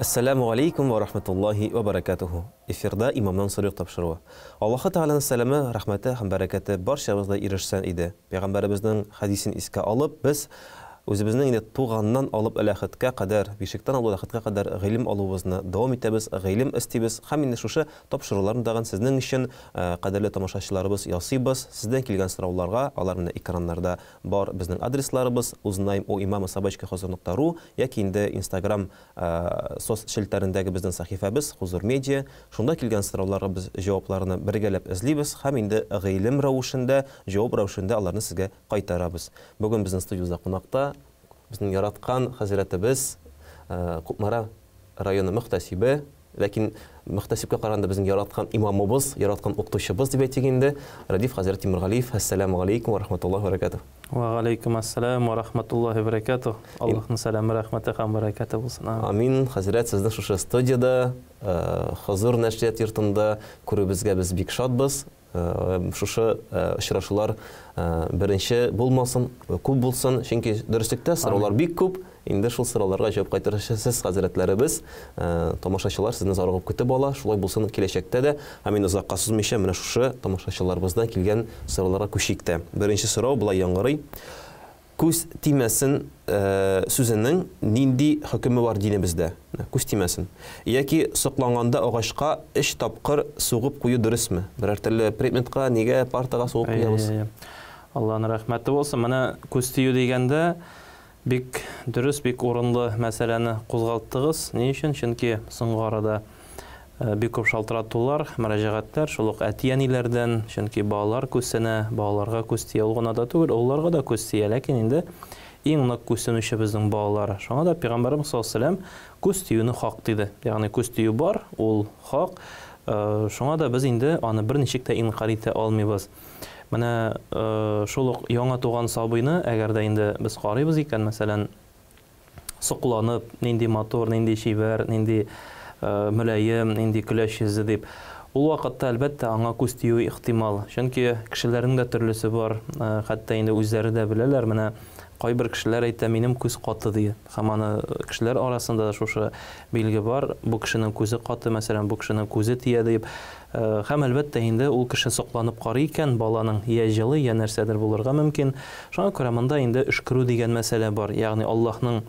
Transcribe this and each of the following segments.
Әссәләмү галәйкүм вә рахмәтуллаһи вә бәрәкәтүһү. Эфирда Имамнан сорыйк тапшыруы. Аллаһы Тәгаләнең сәламе, рәхмәте һәм бәрәкәте барчабызда ирешсен иде. Пәйгамбәребезнең хәдисен искә алып, без үзебезнең инде туганнан алып әләхеткә кадәр, бишектән алып әләхеткә кадәр гыйлем алуыбызны дәвам итәбез, гыйлем эстибез һәм инде шушы тапшыруларны тагын сезнең өчен, кадерле тамашачыларыбыз, ясыйбыз. Сездән килгән сорауларга, алар менә экраннарда бар безнең адресларыбыз, узнаем у имама собачка хозур нокта ру яки инде инстаграм соц челтәрендәге безнең сәхифәбез Хузур Медиа. Шунда килгән сорауларга без җавапларны бергәләп эзлибез һәм инде гыйлем рәвешендә, җавап рәвешендә аларны сезгә кайтарабыз. Бүген безнең студиябездә кунакта безнең яраткан хәзрәтебез, Кукмара районы мөхтәсибе, ләкин мөхтәсибкә караганда безнең яраткан имамыбыз, яраткан укытучыбыз дип әйтик инде, Рәдиф хәзрәт Тимергалиев. Әссәламү галәйкүм вә рахматуллаһи вә бәрәкәтүһ. Вә галәйкүм әссәлам вә рахматуллаһи вә бәрәкәтүһ. Аллаһның сәламе, рәхмәте һәм бәрәкәте булсын. Амин. Хәзрәт, сезне шушы студиядә, Хозур нәшрият йортында күрүебезгә без бик шатбыз. Шушы очрашулар беренче булмасын, күп булсын, чөнки дөреслектә сораулар бик күп. Инде шул сорауларга җавап кайтаручы сез, хәзрәтләребез, тамашачылар сезне зарыгып көтеп ала. Шулай булсын киләчәктә дә. Һәм инде озакка сузмыйча, менә шушы тамашачыларыбыздан килгән сорауларга күчик тә. Беренче сорау болай яңгырый. Күз тимәсен сүзенең нинди хөкеме бар динебездә? Күз тимәсен. Яки сокланганда агачка өч тапкыр сугып кую дөресме? Берәр төрле предметка, нигә, партага сугып куябыз? Алланың рәхмәте булсын. Менә күз тию дигәндә бик дөрес, бик урынлы мәсьәләне кузгалттыгыз. Ни өчен? Чөнки соңгы арада Бик күп шалтыратулар, мөрәҗәгатьләр, шул ук әти-әниләрдән, чөнки балалар күзсенә, балаларга күз тия, ул гына да түгел, олыларга да күз тия, ләкин инде иң нык күзсенүче безнең балалар. Шуңа да Пәйгамбәребез саллаллаһу алейһи ва сәлләм күз тиюне хак диде. Ягъни күз тию бар, ул хак, шуңа да без инде аны берничек тә инкарь итә алмыйбыз. Менә шул ук яңа туган сабыйны, әгәр дә инде без карыйбыз икән, мәсәлән, сокланып, нинди матур, нинди чибәр, нинди мөлаем, нинди көләч йөзле дип. Ул вакытта, әлбәттә, аңа күз тиюе ихтимал. Чөнки кешеләрнең дә төрлесе бар, хәтта инде үзләре дә беләләр, менә кайбер кешеләр әйтә, минем күз каты, ди. Һәм аны кешеләр арасында да шушы билге бар, бу кешенең күзе каты, мәсәлән, бу кешенең күзе тия, дип. Һәм, әлбәттә инде, ул кеше сокланып карый икән, баланың йә җылы, йә нәрсәдер булырга мөмкин. Шуңа күрә монда инде өшкерү дигән мәсьәлә бар. Ягъни Аллаһның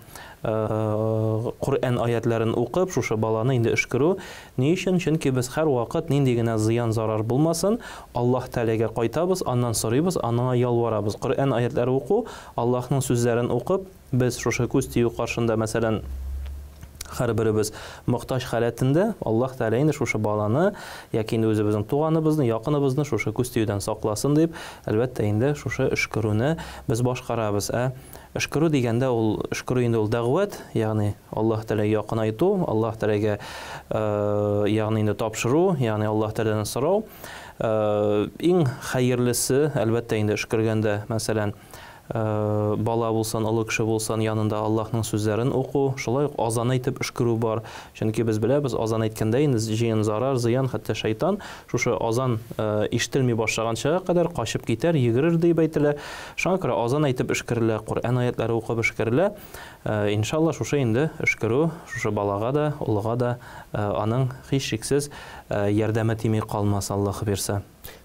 Коръән аятьләрен укып, шушы баланы инде өшкерү. Ни өчен? Чөнки без һәрвакыт нинди генә зыян-зарар булмасын, Аллаһ Тәгаләгә кайтабыз, аннан сорыйбыз, аңа ялварабыз. Коръән аятьләре уку, Аллаһның сүзләрен укып, Без шушы күз тию каршында, мәсәлән, һәрберебез мохтаҗ халәтендә, Аллаһ Тәгалә инде шушы баланы яки инде үзебезнең туганыбызны, якыныбызны шушы күз тиюдән сакласын дип, әлбәттә инде, шушы өшкерүне без башкарабыз. Ә өшкерү дигәндә ул өшкерү инде ул дәгъват, ягъни Аллаһ Тәгаләгә якынайту, Аллаһ Тәгаләгә, ягъни инде тапшыру, ягъни Аллаһ Тәгаләдән сорау. Иң хәерлесе, әлбәттә инде, өшкергәндә, мәсәлән, Бала булсын, олы кеше булсын, янында Аллаһның сүзләрен уку, шулай ук азан әйтеп өшкерү бар. Чөнки без беләбез, азан әйткәндә инде җыен зарар, зыян, хәтта шайтан шушы азан ишетелми башлаганчага кадәр качып китәр, йөгерер диеп әйтелә. Шуңа күрә азан әйтеп өшкерелә, Коръән аятләре укып өшкерелә. Иншалла, шушы инде өшкерү шушы балага да, олыга да аның һичшиксез ярдәме тими калмас, Аллаһы бирсә.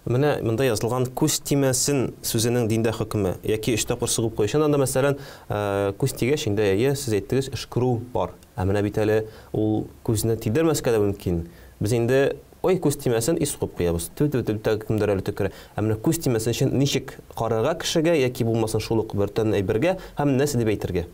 Менә монда язылган күз тимәсен сүзенең диндә хөкеме яки өч тапкыр сугып кую. Чыннан да, мәсәлән, күз тигәч, инде әйе, сез әйттегез, өшкерү бар. Ә менә бит әле ул күзне тидермәскә дә мөмкин. Без инде, ой, күз тимәсен, и сугып куябыз. Тү-тү-тү, кемдер әле төкерә. Ә менә күз тимәсен өчен ничек карарга кешегә яки булмасын шул ук бөртән әйбергә һәм нәрсә дип әйтергә?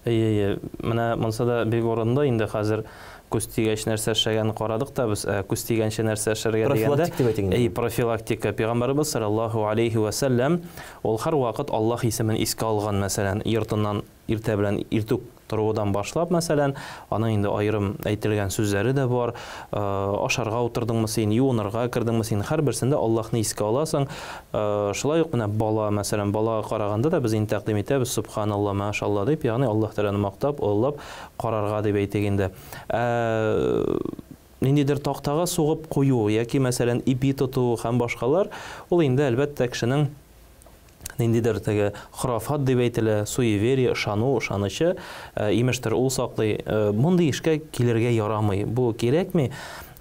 Әйе, әйе. Менә монсы да бик урынлы. Инде хәзер күз тигәч нәрсә эшләгәнен карадык та без. Ә күз тигәнче нәрсә эшләргә дигәндә. Профилактика дип әйтик инде. Әйе, профилактика. Пәйгамбәребез салләллаһу алейһи вә сәлләм ул һәрвакыт Аллаһ исемен искә алган, мәсәлән, йортыннан иртә белән иртүк торуыдан башлап, мәсәлән, аның инде аерым әйтелгән сүзләре дә бар. Ашарга утырдыңмы син, юынырга кердеңме син, һәрберсендә Аллаһны искә аласың. Шулай ук менә бала, мәсәлән, балага караганда да без инде тәкъдим итәбез, Сөбханалла, машалла дип, ягъни Аллаһ Тәгаләне мактап, олылап карарга дип әйтик инде. Ә ниндидер тактага сугып кую яки, мәсәлән, ипи тоту һәм башкалар, ул инде, әлбәттә, кешенең Ниндидер теге хорафат дип әйтелә, суеверие, ышану, ышанычы, имештер, ул саклый. Мондый эшкә килергә ярамый. Бу кирәкми.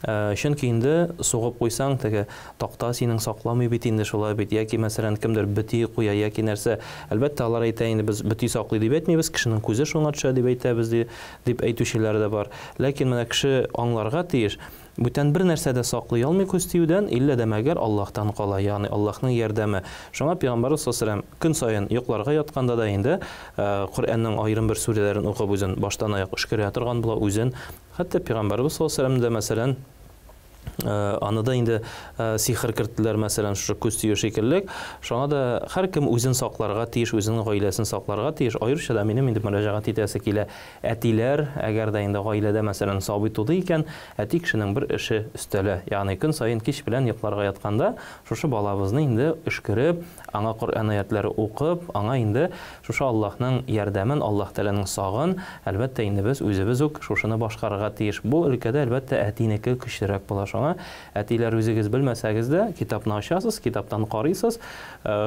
Чөнки инде сугып куйсаң, теге такта синең сакламый бит инде, шулай бит. Яки, мәсәлән, кемдер бөти куя, яки нәрсә. Әлбәттә, алар әйтә инде, без бөти саклый дип әйтмибез, кешенең күзе шуңа төшә дип әйтәбез, ди, дип әйтүчеләр дә бар. Ләкин менә кеше аңларга тиеш, бүтән бер нәрсә дә саклый алмый күз тиюдән, иллә дә мәгәр Аллаһтан кала, ягъни Аллаһның ярдәме. Шуңа Пәйгамбәрбез саллаллаһу галәйһи ва сәлләм көн саен йокларга ятканда да инде Коръәннең аерым бер сүрәләрен укып үзен баштан аяк өшкерә торган була, үзен. Хәтта Пәйгамбәрбез саллаллаһу галәйһи ва сәлләм дә, мәсәлән, аны да инде сихер керттеләр, мәсәлән, шушы күз тию шикелле. Шуңа да һәркем үзен сакларга тиеш, үзенең гаиләсен сакларга тиеш. Аеруча да минем инде мөрәҗәгать итәсе килә. Әтиләр, әгәр дә инде гаиләдә, мәсәлән, сабый туды икән, әти кешенең бер эше өстәлә. Ягъни көн саен кич белән йокларга ятканда шушы балабызны инде өшкереп, аңа Коръән аятләре укып, аңа инде шушы Аллаһның ярдәмен, Аллаһ Тәгаләнең сагын, әлбәттә инде без үзебез үк шушыны башкарырга тиеш. Бу өлкәдә, әлбәттә, әтинеке көчлерәк була. Шуңа, әтиләр, үзегез белмәсәгез дә, китапны ачасыз, китаптан карыйсыз.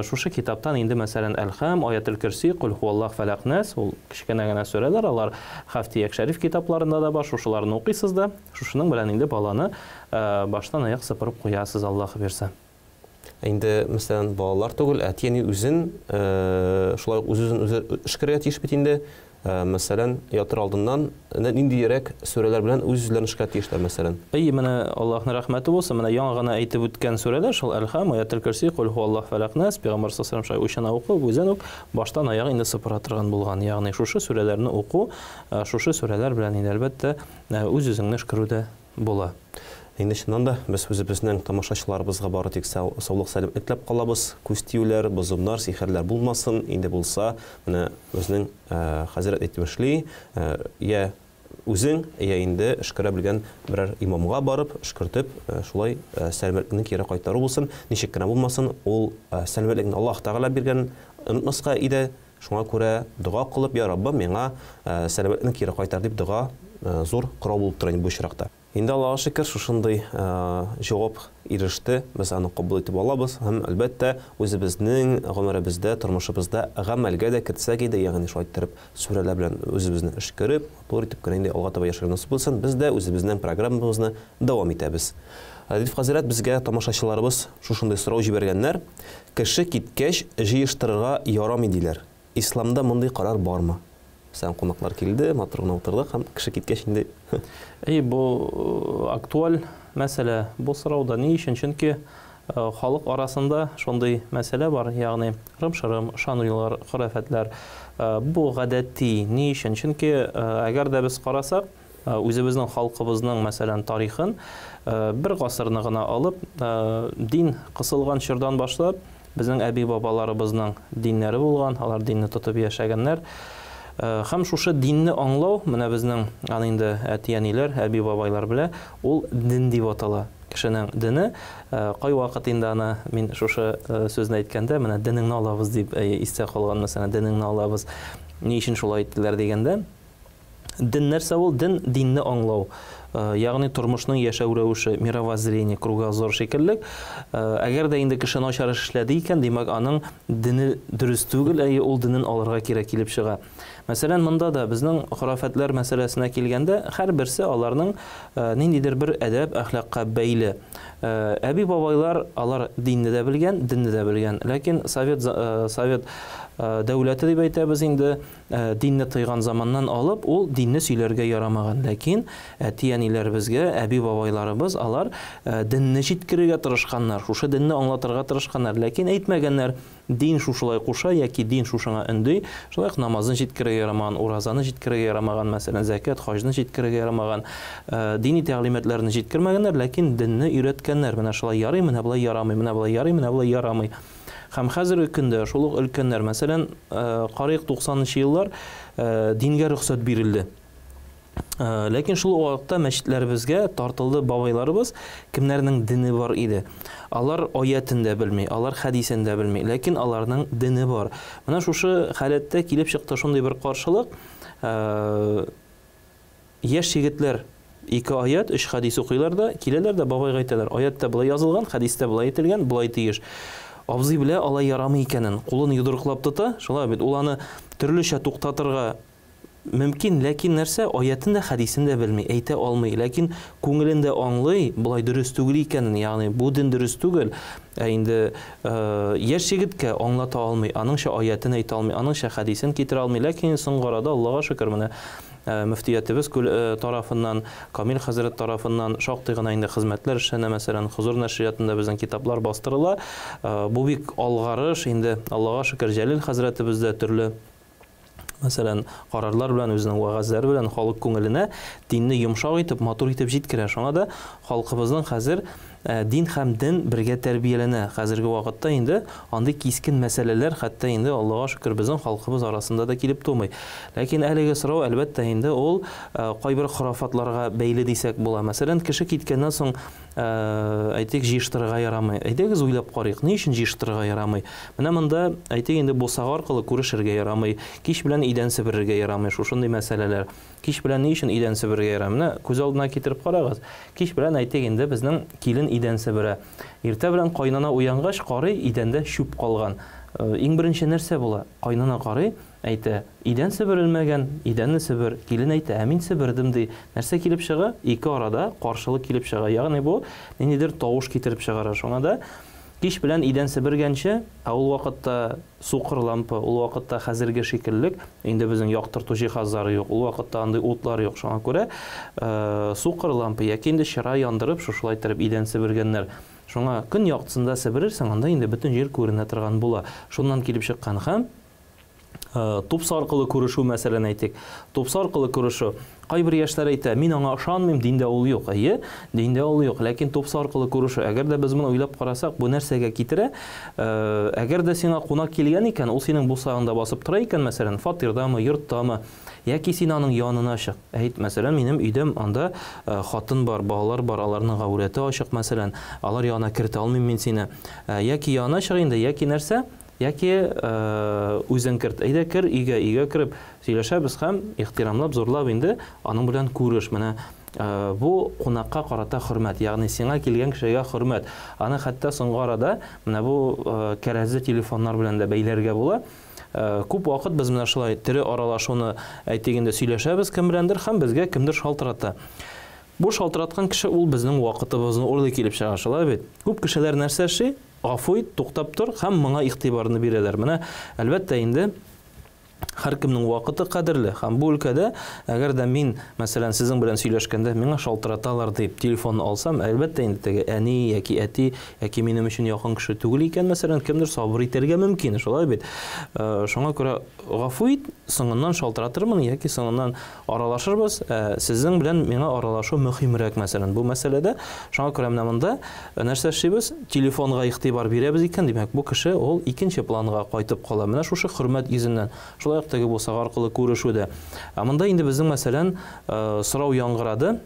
Шушы китаптан инде, мәсәлән, Әлхәм, Аятел-Көрси, Кул һуаллаһ, Фәләк, Нәс, ул кечкенә генә сүрәләр, алар Хәфтияк шәриф китапларында да бар, шушыларны укыйсыз да, шушының белән инде баланы баштан аяк сыпырып куясыз, Аллаһ бирсә. Инде, мәсәлән, балалар түгел, әти-әни үзен шулай ук үз-үзен үзе өшкерергә тиеш бит инде. Мәсәлән, ятыр алдыннан ниндирәк сүрәләр белән үз-үзләрен өшкерергә тиешләр, мәсәлән? Әйе, менә Аллаһның рәхмәте булсын, менә яңа гына әйтеп үткән сүрәләр, шул Әлхәм, Аятел-Көрси, Кул һуаллаһ, Фәләк, Нәс, Пәйгамбәр саллаллаһу алейһи ва сәлләм шулай учына укып, үзен үк баштан аяк инде сыпыра торган булган. Ягъни шушы сүрәләрне уку, шушы сүрәләр белән инде, әлбәттә, үз-үзеңне өшкерү дә була. Инде чыннан да, без үзебезнең тамашачыларыбызга бары тик саулык-сәламәтлек теләп калабыз. Күз тиюләр, бозымнар, сихерләр булмасын. Инде булса, менә безнең хәзрәт әйтмешли, йә үзең, йә инде өшкерә белгән берәр имамга барып, өшкертеп, шулай сәламәтлекне кире кайтару булсын. Ничек кенә булмасын, ул сәламәтлекне Аллаһ Тәгалә биргән, онытмаска иде. Шуңа күрә дога кылып, Я Раббым, миңа сәламәтлекне кире кайтар дип дога зур корал булып тора инде бу очракта. Инде Аллага шөкер, шушындый җавап иреште, без аны кабул итеп алабыз һәм, әлбәттә, үзебезнең гомеребездә, тормышыбызда гамәлгә дә кертсәк иде, ягъни шулай иттереп сүрәләр белән үзебезне өшкереп, матур итеп кенә инде алга таба яшәргә насыйп булсын. Без дә үзебезнең программабызны дәвам итәбез. Риф хәзрәт, безгә тамашачыларыбыз шушындый сорау җибәргәннәр. Кеше киткәч, җыештырырга ярамый диләр. Исламда мондый карар бармы? Мәсәлән, кунаклар килде, матур гына утырдык һәм кеше киткәч инде. Әйе, бу актуаль мәсьәлә. Бу сорау да ни өчен? Чөнки халык арасында шундый мәсьәлә бар, ягъни ырым-шырым, ышанулар, хөрәфәтләр. Бу гадәти. Ни өчен? Чөнки әгәр дә без карасак, Үзебезнең халкыбызның, мәсәлән, тарихын бер гасырны гына алып, дин кысылган чордан башлап, безнең әби-бабаларыбызның диннәре булган, алар динне тотып яшәгәннәр. Һәм шушы динне аңлау, менә безнең аны инде әти-әниләр, әби-бабайлар белә, ул дин дип атала. Кешенең дене, кайвакыт инде аны мин шушы сүзне әйткәндә, менә денеңне алабыз дип истә калган, мәсәлән, денеңне алабыз. Ни өчен шулай әйттеләр дигәндә, Дин нәрсә ул? Дин, динне аңлау. Ягъни тормышның яшәү рәвеше, мировоззрение, кругозор шикелле. Әгәр дә инде кеше начар эш эшләде икән, димәк, аның дине дөрес түгел, әйе, ул динен алырга кирәк килеп чыга. Мәсәлән, монда да безнең хорафәтләр мәсьәләсенә килгәндә, һәрберсе аларның ниндидер бер әдәп, әхлакка бәйле. Әби-бабайлар алар динне дә белгән, денне дә белгән. Ләкин совет совет дәүләте дип әйтәбез инде, Динне тыйган заманнан алып, ул динне сөйләргә ярамаган. Ләкин әти-әниләребезгә, әби-бабайларыбыз, алар денне җиткерергә тырышканнар, шушы денне аңлатырга тырышканнар. Ләкин әйтмәгәннәр, дин шушылай куша яки дин шушыңа өнди. Шулай ук намазны җиткерергә ярамаган, уразаны җиткерергә ярамаган, мәсәлән, зәкят, хаҗны җиткерергә ярамаган. Дини тәгълиматларны җиткермәгәннәр, ләкин денне өйрәткәннәр. Менә шулай ярый, менә болай ярамый, менә болай ярый, менә болай ярамый. Һәм хәзерге көндә шул ук өлкәннәр, мәсәлән, карыйк 90 нчы еллар дингә рөхсәт бирелде. Ләкин шул ук вакытта мәчетләребезгә тартылды бабайларыбыз, кемнәрнең дине бар иде. Алар аятен дә белми, алар хәдисен дә белми, ләкин аларның дине бар. Менә шушы халәттә килеп чыкты шундый бер каршылык. Яшь егетләр ике аять, өч хәдис укыйлар да, киләләр дә бабайга әйтәләр, аятьтә болай язылган, хәдистә болай әйтелгән, болай тиеш. Абзый белә алай ярамый икәнен, кулын йодрыклап тота, шулай бит, ул аны төрлечә туктатырга мөмкин, ләкин нәрсә, аятен дә, хәдисен дә белми, әйтә алмый, ләкин күңелендә аңлый, болай дөрес түгел икәнен, ягъни бу дин дөрес түгел, ә инде яшь егеткә аңлата алмый, аныңча аятен әйтә алмый, аныңча хәдисен китерә алмый, ләкин соңгы арада, Аллага шөкер, менә мөфтиятебез тарафыннан, Камил хәзрәт тарафыннан шактый гына инде хезмәтләр эшләнә, мәсәлән, Хозур нәшриятында безнең китаплар бастырыла. Бу бик алгарыш, инде Аллага шөкер, Җәлил хәзрәтебез дә төрле, мәсәлән, карарлар белән, үзенең вәгазьләре белән халык күңеленә динне йомшак итеп, матур итеп җиткерә. Шуңа да халкыбызның хәзер дин һәм дин бергә тәрбияләнә. Хәзерге вакытта инде андый кискен мәсьәләләр хәтта инде, Аллага шөкер, безнең халкыбыз арасында да килеп тумый. Ләкин әлеге сорау, әлбәттә инде, ул кайбер хорафатларга бәйле дисәк була. Мәсәлән, кеше киткәннән соң, әйтик, җыештырырга ярамый. Әйдәгез уйлап карыйк, ни өчен җыештырырга ярамый? Менә монда, әйтик инде, бусага аркылы күрешергә ярамый, кич белән идән себерергә ярамый, шушындый мәсьәләләр. Кич белән ни өчен идән себерергә ярамый? Менә күз алдына китереп карагыз. Кич белән, әйтик инде, безнең килен идән себерә. Иртә белән кайнана уянгач, карый, идәндә чүп калган. Иң беренче нәрсә була? Кайнана карый, әйтә, идән себерелмәгән, идәнне себер. Килен әйтә, ә мин себердем, ди. Нәрсә килеп чыга? Ике арада каршылык килеп чыга. Ягъни бу ниндидер тавыш китереп чыгара. Шуңа да кич белән идән себергәнче, ә ул вакытта сукыр лампа, ул вакытта хәзерге шикеллек, инде безнең яктырту җиһазлары юк, ул вакытта андый утлар юк. Шуңа күрә сукыр лампа яки инде чыра яндырып, шушылай иттереп идән себергәннәр. Шуңа көн яктысында себерерсең, анда инде бөтен җир күренә торган була. Шуннан килеп чыккан һәм тупса аркылы күрешү, мәсәлән, әйтик. Тупса аркылы күрешү. Кайбер яшьләр әйтә, мин аңа ышанмыйм, диндә ул юк. Әйе, диндә ул юк, ләкин тупса аркылы күрешү. Әгәр дә без моны уйлап карасак, бу нәрсәгә китерә? Әгәр дә сиңа кунак килгән икән, ул синең бусагаңда басып тора икән, мәсәлән, фатирдамы, йорттамы, яки син аның янына чык. Әйт, мәсәлән, минем өйдә анда хатын бар, балалар бар, аларның гаурәте ачык, мәсәлән, алар янына кертә алмыйм мин сине. Яки янына чык инде, яки нәрсә? Яки үзең керт. Әйдә кер өйгә, өйгә кереп сөйләшәбез һәм ихтирамлап, зурлап инде аның белән күреш. Менә бу кунакка карата хөрмәт, ягъни сиңа килгән кешегә хөрмәт. Аны хәтта соңгы арада менә бу кәрәзле телефоннар белән дә бәйләргә була. Күп вакыт без менә шулай тере аралашуны, әйтик инде, сөйләшәбез кем беләндер һәм безгә кемдер шалтырата. Бу шалтыраткан кеше ул безнең вакытыбызны урлый килеп чыга, шулай бит? Күп кешеләр нәрсә эшли? Гафу ит, туктап тор һәм моңа игътибарны бирәләр. Менә, әлбәттә инде, һәркемнең вакыты кадерле һәм бу өлкәдә, әгәр дә мин, мәсәлән, сезнең белән сөйләшкәндә миңа шалтыраталар дип телефонны алсам, әлбәттә инде, теге әни яки әти, яки минем өчен якын кеше түгел икән, мәсәлән, кемдер сабыр итәргә мөмкин, шулай бит? Шуңа күрә гафу ит, соңыннан шалтыратырмын яки соңыннан аралашырбыз, ә сезнең белән миңа аралашу мөһимрәк, мәсәлән, бу мәсьәләдә. Шуңа күрә менә монда нәрсә эшлибез? Телефонга игътибар бирәбез икән, димәк, бу кеше ул икенче планга кайтып кала. Менә шушы хөрмәт йөзеннән. Шулай ук теге бусага аркылы күрешү дә. Ә монда инде безнең, мәсәлән, сорау яңгырады.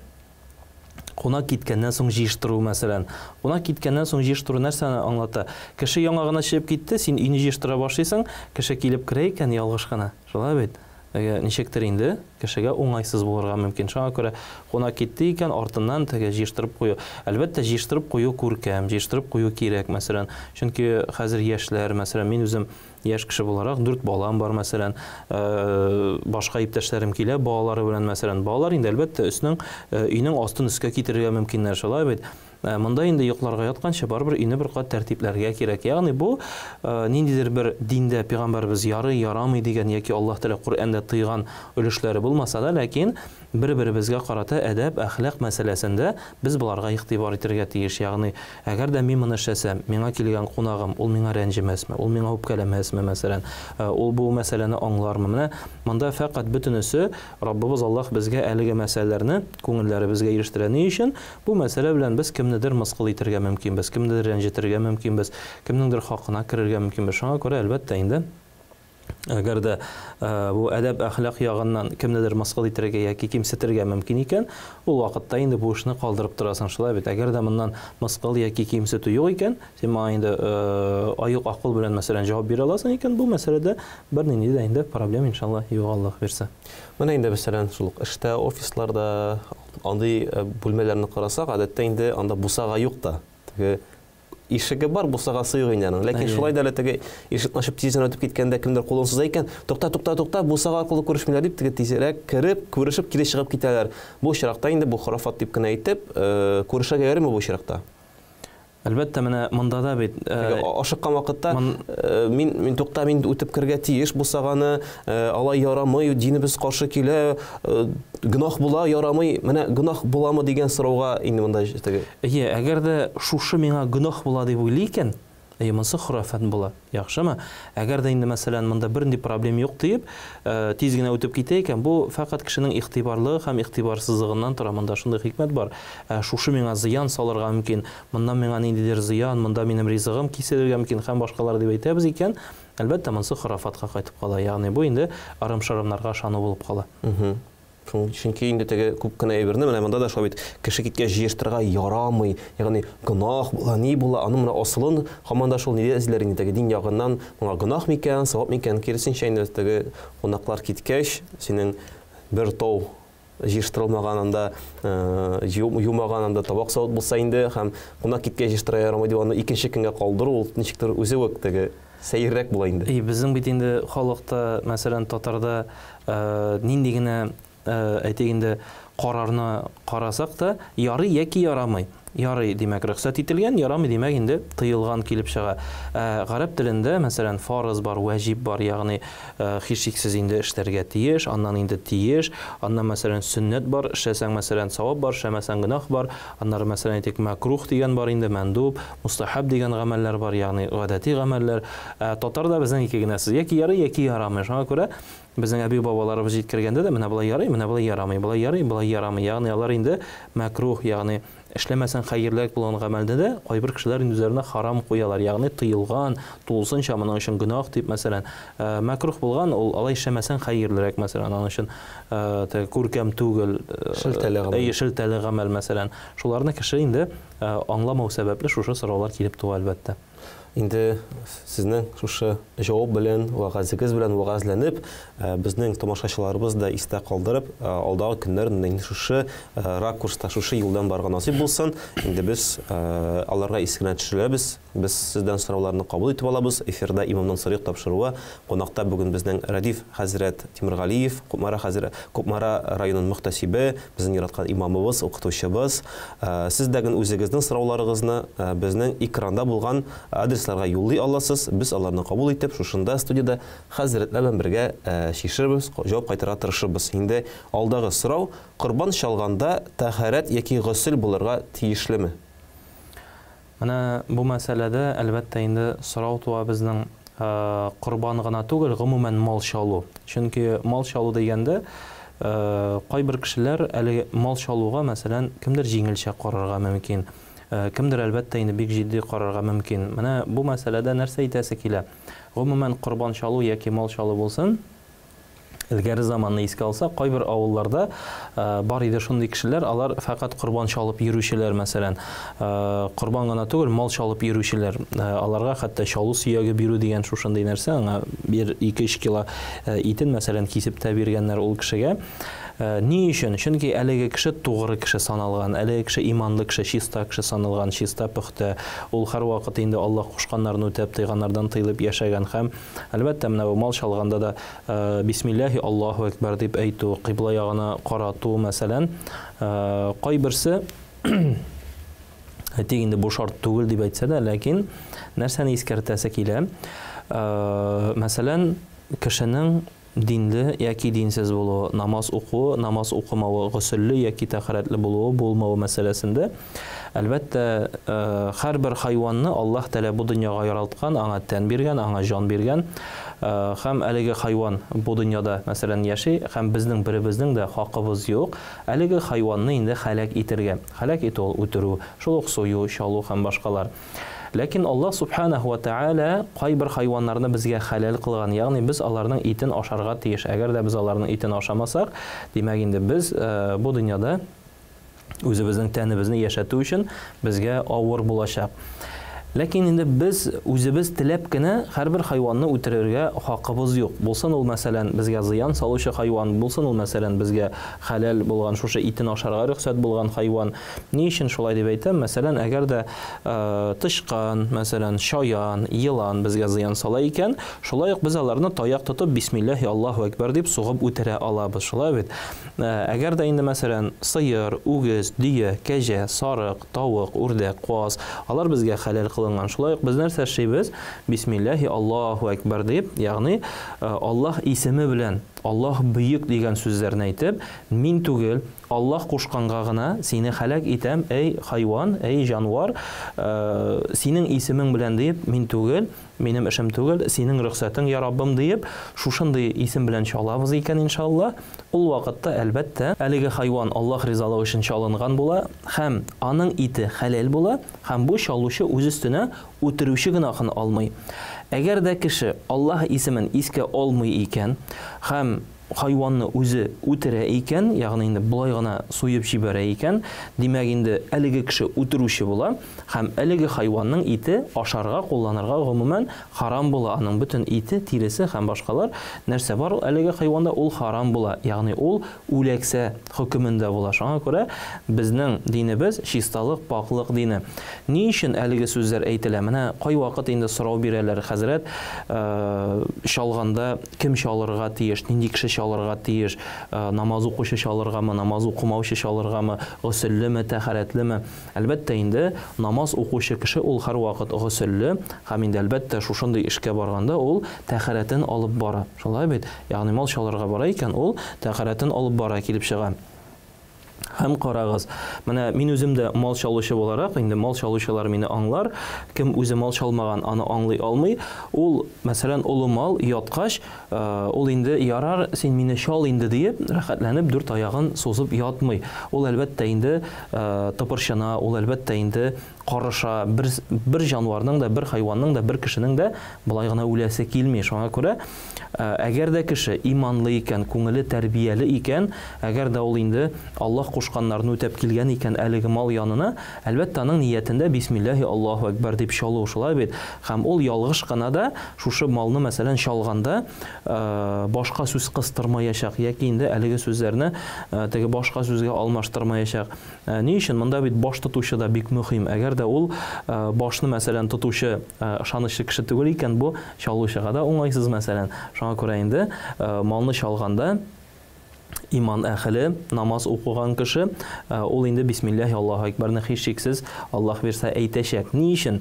Кунак киткәннән соң җыештыру, мәсәлән. Кунак киткәннән соң җыештыру нәрсәне аңлата? Кеше яңа гына чыгып китте, син өйне җыештыра башлыйсың, кеше килеп керә икән ялгыш кына. Шулай бит? Теге ничектер инде кешегә уңайсыз булырга мөмкин. Шуңа күрә кунак китте икән, артыннан теге җыештырып кую. Әлбәттә, җыештырып кую күркәм, җыештырып кую кирәк, мәсәлән. Чөнки хәзер яшьләр, мәсәлән, мин үзем яшь кеше буларак, дүрт балам бар, мәсәлән, башка иптәшләрем килә балалары белән, мәсәлән. Балалар инде, әлбәттә, өснең, өйнең астын өскә китерергә мөмкиннәр, шулай бит? Монда инде йокларга ятканчы барыбер өйне бер кат тәртипләргә кирәк. Ягъни бу ниндидер бер диндә пәйгамбәребез ярый, ярамый дигән яки Аллаһ Тәгалә Коръәндә тыйган өлешләре булмаса да, ләкин бер-беребезгә карата әдәп, әхлак мәсьәләсендә без боларга игътибар итәргә тиеш. Ягъни, әгәр дә мин моны эшләсәм, миңа килгән кунагым, ул миңа рәнҗемәсме, ул миңа үпкәләмәсме, мәсәлән, ул бу мәсьәләне аңлармы? Менә монда фәкать бөтенесе Раббыбыз Аллаһ безгә әлеге мәсьәләләрне күңелләребезгә ирештерә. Ни өчен? Бу мәсьәлә белән без кемнедер мыскыл итәргә мөмкинбез, кемнедер рәнҗетергә мөмкинбез, кемнеңдер хакына керергә мөмкинбез. Шуңа күрә, әлбәттә инде, әгәр дә бу әдәп-әхлак ягыннан кемнедер мыскыл итәргә яки кимсетергә мөмкин икән, ул вакытта инде бу эшне калдырып торасың, шулай бит? Әгәр дә моннан мыскыл яки кимсетү юк икән, син моңа инде аек акыл белән, мәсәлән, җавап бирә аласың икән, бу мәсьәләдә бернинди дә инде проблем, иншалла, юк, Аллаһ бирсә. Менә инде, мәсәлән, шул ук эштә, офисларда андый бүлмәләрне карасак, гадәттә инде анда бусага юк та. Теге ишеге бар, бусагасы юк инде аның. Ләкин шулай да әле теге ишекне ачып тиз генә үтеп киткәндә кемдер кулын суза икән, тукта, тукта, тукта, бусага аркылы күрешмиләр дип, теге тизрәк кереп, күрешеп кире чыгып китәләр. Бу очракта инде бу хорафат дип кенә әйтеп, күрешергә ярыймы бу очракта? Әлбәттә, менә монда да бит ашыккан вакытта мин мин тукта, мин үтеп керергә тиеш бусаганы, алай ярамый, динебез каршы килә, гөнаһ була, ярамый. Менә гөнаһ буламы дигән сорауга инде монда теге. Әйе, әгәр дә шушы миңа гөнаһ була дип уйлый икән, әйе, монысы хорафат була. Яхшымы? Әгәр дә инде, мәсәлән, монда бернинди проблем юк диеп, тиз генә үтеп китә икән, бу фәкать кешенең игътибарлыгы һәм игътибарсызлыгыннан тора. Монда шундый хикмәт бар. Ә шушы миңа зыян салырга мөмкин, моннан миңа ниндидер зыян, монда минем ризыгым киселергә мөмкин һәм башкалар дип әйтәбез икән, әлбәттә, монысы хорафатка кайтып кала. Ягъни бу инде ырым-шырымнарга ышану булып кала. Чөнки инде теге күп кенә әйберне менә монда да шулай бит, кеше киткәч җыештырырга ярамый, ягъни гөнаһ була, ни була, аның менә асылын һаман да шул нидә эзләр инде теге дин ягыннан моңа гөнаһ микән, савап микән, киресенчә инде теге кунаклар киткәч, синең бер тау җыештырылмаган анда, юмаган анда табак савыт булса инде һәм кунак киткәч җыештырырга ярамый дип аны икенче көнгә калдыру, ул ничектер үзе үк теге сәеррәк була инде. И, безнең бит инде халыкта, мәсәлән, татарда нинди генә, әйтик инде, карарны карасак та, ярый яки ярамый. Ярый, димәк, рөхсәт ителгән, ярамый, димәк, инде тыелган килеп чыга. Ә гарәп телендә, мәсәлән, фарыз бар, вәҗиб бар, ягъни һичшиксез инде эшләргә тиеш, аннан инде тиеш, аннан, мәсәлән, сөннәт бар, эшләсәң, мәсәлән, савап бар, эшләмәсәң, гөнаһ бар, аннары, мәсәлән, әйтик, мәкрух дигән бар инде, мәндуб, мустахаб дигән гамәлләр бар, ягъни гадәти гамәлләр. Ә татарда безнең ике генә сүз, яки ярый, яки ярамый. Шуңа күрә безнең әби-бабаларыбыз җиткергәндә дә менә болай ярый, менә болай ярамый, болай ярый, болай ярамый. Ягъни алар инде мәкрух, ягъни эшләмәсәң хәерлерәк булган гамәлне дә кайбер кешеләр инде үзләренә харам куялар, ягъни тыелган, тулысынча моның өчен гөнаһ дип, мәсәлән, мәкрух булган, ул алай эшләмәсәң хәерлерәк, мәсәлән, аның өчен күркәм түгел, шелтәле гамәл. Әйе, шелтәле гамәл, мәсәлән. Шуларны кеше инде аңламау сәбәпле шушы сораулар килеп туа, әлбәттә. Инде сезнең шушы җавап белән, вәгазегез белән вәгазьләнеп, безнең тамашачыларыбыз да истә калдырып, алдагы көннәрендә инде шушы ракурста, шушы юлдан барырга насыйп булсын. Инде без аларга искә төшерәбез. Без сездән сорауларны кабул итеп алабыз. Эфирда Имамнан сорыйк тапшыруы. Кунакта бүген безнең Рәдиф хәзрәт Тимергалиев, Кукмара хәзрәт, Кукмара районының мөхтәсибе, безнең яраткан имамыбыз, укытучыбыз. Сез дә үзегезнең сорауларыгызны безнең экранда булган адресларга юллый аласыз. Без аларны кабул итеп, шушында студияда хәзрәтләр белән бергә чишербез, җавап кайтарырга тырышырбыз. Инде алдагы сорау: корбан чалганда тәһарәт яки госел булырга тиешлеме? Менә бу мәсьәләдә әлбәттә инде сорау туа безнең корбан гына түгел, гомумән мал чалу. Чөнки мал чалу дигәндә кайбер кешеләр әле мал чалуга, мәсәлән, кемдер җиңелчә карарга мөмкин, кемдер әлбәттә инде бик җитди карарга мөмкин. Менә бу мәсьәләдә нәрсә әйтәсе килә? Гомумән корбан чалу яки мал чалу булсын, элгәре заманны искә алсак, кайбер авылларда бар иде шундый кешеләр, алар фәкать корбан чалып йөрүчеләр, мәсәлән, корбан гына түгел, мал чалып йөрүчеләр. Аларга хәтта чалу сөяге бирү дигән шушындый нәрсә, аңа 1-2-3 кило итен, мәсәлән, кисеп тә биргәннәр ул кешегә. Ни өчен? Чөнки әлеге кеше тугры кеше саналган, әлеге кеше иманлы кеше, чиста кеше саналган, чиста пөхтә. Ул һәрвакыт инде Аллаһ кушканнарны үтәп, тыйганнардан тыелып яшәгән һәм әлбәттә менә бу мал чалганда да Бисмиллаһи Аллаһу әкбәр дип әйтү, кыйбла ягына карату, мәсәлән, кайберсе әйтик инде бу шарт түгел дип әйтсә дә, ләкин нәрсәне искәртәсе килә? Мәсәлән, кешенең динле яки динсез булуы, намаз укуы, намаз укымавы, госелле яки тәһарәтле булуы, булмавы мәсьәләсендә, әлбәттә, һәрбер хайванны Аллаһ Тәгалә бу дөньяга яралткан, аңа тән биргән, аңа җан биргән. Һәм әлеге хайван бу дөньяда, мәсәлән, яши, һәм безнең беребезнең дә хакыбыз юк әлеге хайванны инде һәлак итергә. Һәлак итү ул үтерү, шул ук сую, чалу һәм башкалар. Ләкин Аллаһ субханаһу ва тааля кайбер хайваннарны безгә хәләл кылган, ягъни без аларның итен ашарга тиеш. Әгәр дә без аларның итен ашамасак, димәк инде без бу дөньяда үзебезнең тәнебезне яшәтү өчен безгә авыр булачак. Ләкин инде без үзебез теләп кенә һәрбер хайванны үтерергә хакыбыз юк. Булсын ул, мәсәлән, безгә зыян салучы хайван, булсын ул, мәсәлән, безгә хәләл булган, шушы итен ашарга рөхсәт булган хайван. Ни өчен шулай дип әйтәм? Мәсәлән, әгәр дә тычкан, мәсәлән, чаян, елан безгә зыян сала икән, шулай ук без аларны таяк тотып, бисмиллаһи Аллаһу әкбәр дип сугып үтерә алабыз, шулай бит? Әгәр дә инде, мәсәлән, сыер, үгез, дөя, кәҗә, сарык, тавык, үрдәк, каз, алар безгә хәләл кылынган. Шулай ук без нәрсә эшлибез? Бисмиллаһи Аллаһу әкбәр дип, ягъни Аллаһ исеме белән, Аллаһ бөек дигән сүзләрне әйтеп, мин түгел, Аллаһ кушканга гына сине һәлак итәм, әй хайван, әй җанвар, синең исемең белән диеп, мин түгел, минем эшем түгел, синең рөхсәтең, я Раббым диеп, шушындый исем белән чалабыз икән, иншаллаһ, ул вакытта, әлбәттә, әлеге хайван Аллаһ ризалыгы өчен чалынган була һәм аның ите хәләл була, һәм бу чалучы үз өстенә үтерүче гөнаһын алмый. Әгәр дә кеше Аллаһ исемен искә алмый икән һәм хайванны үзе үтерә икән, ягъни инде болай гына суеп җибәрә икән, димәк инде әлеге кеше үтерүче була һәм әлеге хайванның ите ашарга, кулланырга гомумән харам була, аның бөтен ите, тиресе һәм башкалар нәрсә бар әлеге хайванда, ул харам була, ягъни ул үләксә хөкемендә була. Шуңа күрә безнең динебез чисталык, пакьлык дине. Ни өчен әлеге сүзләр әйтелә? Менә кайвакыт инде сорау бирәләр, хәзрәт, чалганда кем чалырга тиеш, нинди кеше чалырга тиеш, намаз укучы чалыргамы, намаз укымаучы чалыргамы, госеллеме, тәһарәтлеме? Әлбәттә инде, намаз укучы кеше ул һәрвакыт госелле һәм инде, әлбәттә, шушындый эшкә барганда ул тәһарәтен алып бара. Шулай бит? Ягъни мал чалырга бара икән, ул тәһарәтен алып бара килеп чыга. Һәм карагыз, менә мин үзем дә мал чалучы буларак, инде мал чалучылар мине аңлар, кем үзе мал чалмаган, аны аңлый алмый. Ул, мәсәлән, олы мал яткач, ул инде ярар, син мине чал инде диеп, рәхәтләнеп дүрт аягын сузып ятмый. Ул, әлбәттә инде, тыпырчына, ул, әлбәттә инде, карыша. Бер, бер җанварның да, бер хайванның да, бер кешенең дә болай гына үләсе килми. Шуңа күрә, әгәр дә кеше иманлы икән, күңеле тәрбияле икән, әгәр дә ул инде Аллаһ кушканнарны үтәп килгән икән әлеге мал янына, әлбәттә, аның ниятендә бисмиллаһи Аллаһу әкбәр дип чалу, шулай бит? Һәм ул ялгыш кына да шушы малны, мәсәлән, чалганда, башка сүз кыстырмаячак яки инде әлеге сүзләрне теге башка сүзгә алмаштырмаячак. Ни өчен? Монда бит баш тотучы да бик мөһим. Әгәр дә ул башны, мәсәлән, тотучы ышанычлы кеше түгел икән, бу чалучыга да уңайсыз, мәсәлән. Шуңа күрә инде малны чалганда иман әһеле, намаз укыган кеше, ул инде бисмиллаһи Аллаһу әкбәрне һичшиксез Аллаһ бирсә әйтәчәк. Ни өчен?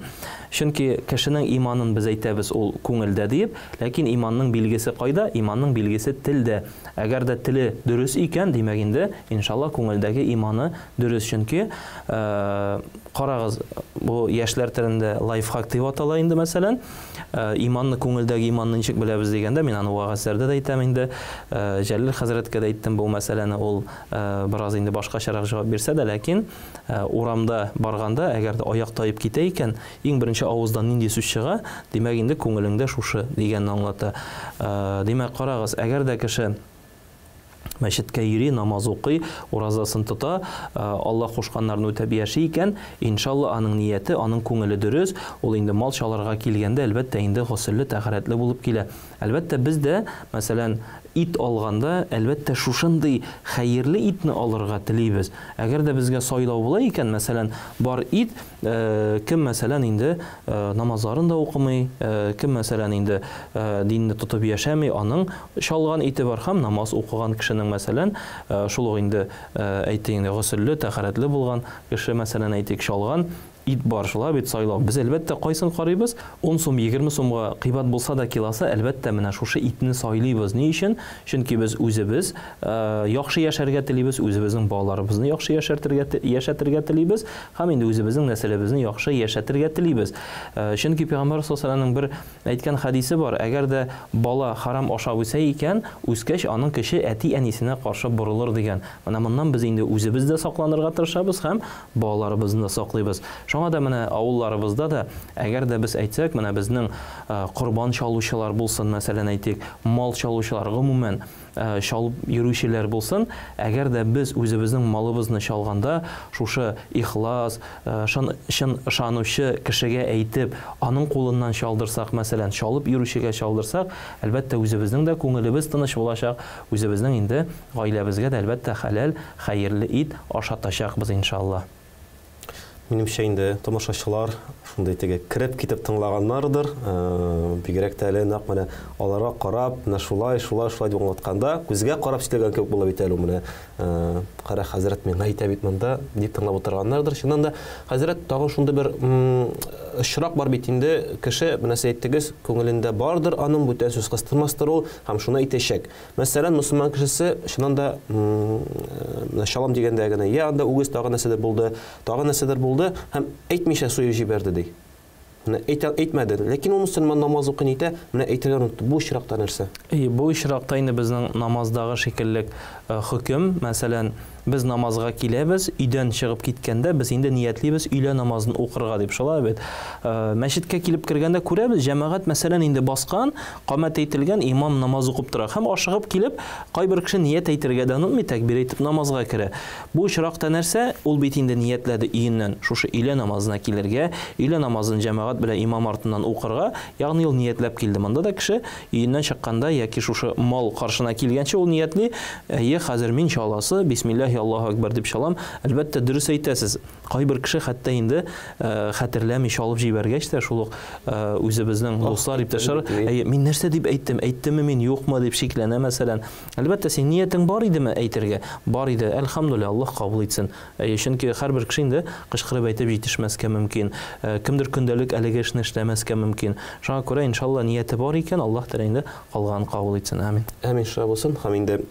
Чөнки кешенең иманын без әйтәбез ул күңелдә диеп, ләкин иманның билгесе кайда? Иманның билгесе телдә. Әгәр дә теле дөрес икән, димәк инде, иншалла, күңелдәге иманы дөрес. Чөнки, карагыз, бу яшьләр телендә лайфхак дип атала инде, мәсәлән. Иманны, күңелдәге иманны ничек беләбез дигәндә, мин аны вәгазьләрдә дә әйтәм инде. Җәлил хәзрәткә дә әйттем бу мәсьәләне, ул бераз инде башкачарак җавап бирсә дә, ләкин урамда барганда, әгәр дә аяк таеп китә икән, иң беренче авыздан нинди сүз чыга, димәк инде күңелеңдә шушы дигәнне аңлата. Димәк, карагыз, әгәр дә кеше мәчеткә йөри, намаз укый, уразасын тота, Аллаһ кушканнарны үтәп яши икән, иншалла, аның нияте, аның күңеле дөрес, ул инде мал чалырга килгәндә, әлбәттә инде, госелле, тәһарәтле булып килә. Әлбәттә, без дә, мәсәлән, ит алганда, әлбәттә, шушындый хәерле итне алырга телибез. Әгәр дә безгә сайлау була икән, мәсәлән, бар ит, кем, мәсәлән, инде намазларын да укымый, кем, мәсәлән, инде динне тотып яшәми, аның чалган ите бар һәм намаз укыган кешенең, мәсәлән, шул ук инде, әйтик инде, госелле, тәһарәтле булган кеше, мәсәлән, әйтик, чалган ит бар, шулай бит, сайлау. Без, әлбәттә, кайсын карыйбыз? 10 сум, 20 сумга кыйбат булса да килосы, әлбәттә, менә шушы итне сайлыйбыз. Ни өчен? Чөнки без үзебез яхшы яшәргә телибез, үзебезнең балаларыбызны яхшы яшәртергә яшәтергә телибез һәм инде үзебезнең нәселебезне яхшы яшәтергә телибез. Чөнки Пәйгамбәр саллаллаһу алейһи бер әйткән хәдисе бар, әгәр дә бала харам ашап үсә икән, үскәч аның көче әти-әнисенә каршы борылыр дигән. Менә моннан без инде үзебез дә сакланырга тырышабыз һәм балаларыбызны да саклыйбыз. Шуңа Шуңа да менә авылларыбызда да, әгәр дә без әйтсәк, менә безнең корбан чалучылар булсын, мәсәлән, әйтик, мал чалучылар, гомумән, чалып йөрүчеләр булсын, әгәр дә без үзебезнең малыбызны чалганда, шушы ихлас, чын, чын ышанучы кешегә әйтеп, аның кулыннан чалдырсак, мәсәлән, чалып йөрүчегә чалдырсак, әлбәттә, үзебезнең дә күңелебез тыныч булачак, үзебезнең инде гаиләбезгә дә, әлбәттә, хәләл, хәерле ит ашатачакбыз, иншалла. Минемчә инде тамашачылар шундый теге кереп китеп тыңлаганнардыр. Бигрәк тә әле нәкъ менә аларга карап, менә шулай, шулай, шулай дип аңлатканда, күзгә карап сөйләгән кебек була бит әле ул менә. Кара хәзрәт миңа әйтә бит монда, дип тыңлап утырганнардыр. Чыннан да, хәзрәт, тагын шундый бер очрак бар бит инде, кеше, менә сез әйттегез, күңелендә бардыр аның, бүтән сүз кыстырмастыр ул һәм шуны әйтәчәк. Мәсәлән, мөселман кешесе чыннан да менә чалам дигәндә генә, я анда үгез тагы нәрсәдер булды, тагы нәрсәдер булды һәм әйтмичә суеп җибәрде ди. Менә әйтә, әйтмәде. Ләкин ул мөселман намаз укый нитә, менә әйтергә онытты. Бу очракта нәрсә? И, бу очракта инде безнең намаздагы шикеллек хөкем, мәсәлән, без намазга киләбез, өйдән чыгып киткәндә без инде ниятлибез өйлә намазын укырга дип, шулай бит. Мәчеткә килеп кергәндә күрәбез, җәмәгать, мәсәлән, инде баскан, камәт әйтелгән, имам намаз укып тора. Һәм ашыгып килеп, кайбер кеше ният әйтергә дә онытмый, тәкбир әйтеп намазга керә. Бу очракта нәрсә? Ул бит инде ниятләде өеннән шушы өйлә намазына килергә, өйлә намазын җәмәгать белән имам артыннан укырга, ягъни ул ниятләп килде. Монда да кеше Өеннән чыкканда яки шушы мал каршына килгәнче ул ниятли, әйе, хәзер мин чаласы, бисмиллаһи Аллаһу әкбәр дип чалам. Әлбәттә, дөрес әйтәсез. Кайбер кеше хәтта инде хәтерләми чалып җибәргәч тә, шул ук үзебезнең дуслар, иптәшләр, әйе, мин нәрсә дип әйттем, әйттемме мин, юкмы дип шикләнә, мәсәлән. Әлбәттә, син ниятең бар идеме әйтергә? Бар иде. Әлхәмдүлилләһ, Аллаһ кабул итсен. Әйе, чөнки һәрбер кеше инде кычкырып әйтеп җитешмәскә мөмкин. Кемдер көндәлек әлеге эшне эшләмәскә мөмкин. Шуңа күрә, иншалла, нияте бар икән, Аллаһ Тәгалә инде калганын кабул итсен. Амин. Амин, шулай булсын. Һәм инде